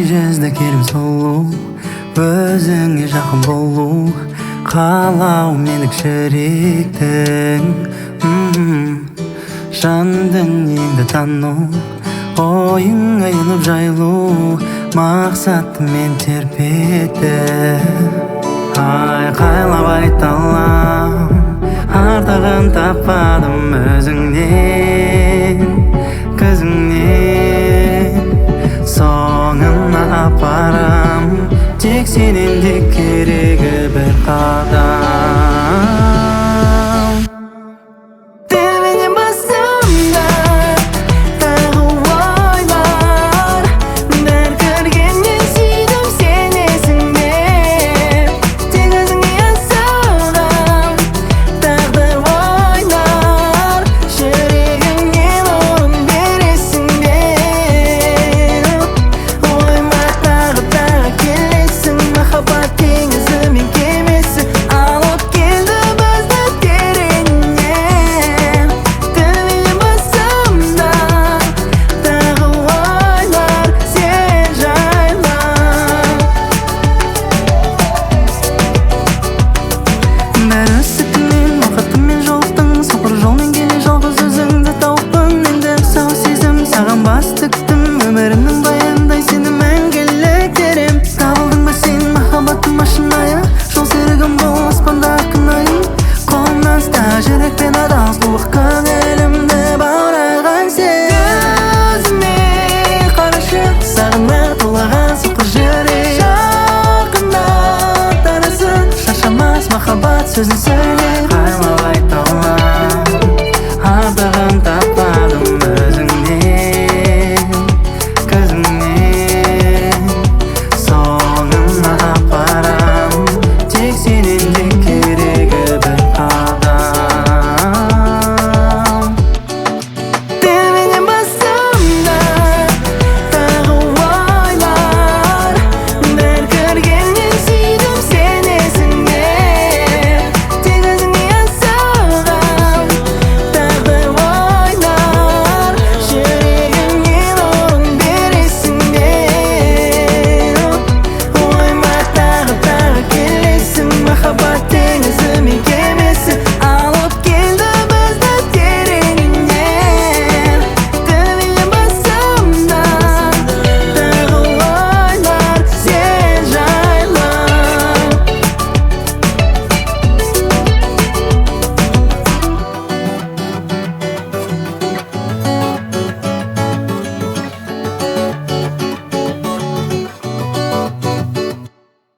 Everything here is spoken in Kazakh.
Жүзді керім сұлу, өзіңе жақын болу қалау менің жүректің. Жан дүниеңді тану, ойыңа еніп жайлу, мақсатымен тербетті. Айқайлап айта алам, артығын таппадым өзіңнен, көзіңнен. Соңына апарам, тек сенен де керегі бір қадам. Тербеген басымда тағы ойлар, бір көргеннен сүйдім сенесің деп. Тек өзіңе асығам, тағдыр ойнар, жүрегіңнен орын бересің деп. Ойыма тағы тағы келесің, махаббат теңізі мен кемесі алып келді бізді тереңнен. Тербеген басымда тағы ойлар сен жайлы. Бәрі үсітімен, уақытымен жолықтың, соқыр жолмен келе жалғыз өзіңді тауыппын. Енді сау сезім саған бас тіктім, өмірімнің баяндай сені мәңгілік терем. Табылдың ба сен махаббатыма шынайы, жол серігім бол аспанда күн айым. Қолымнан ұста жүрекпен адал, суық көңілімді баураған сен. Көзіме қарашы, сағына тулаған соқыр жүрек. Жақындат арасы, шаршамас махаббат сөзін сөйле.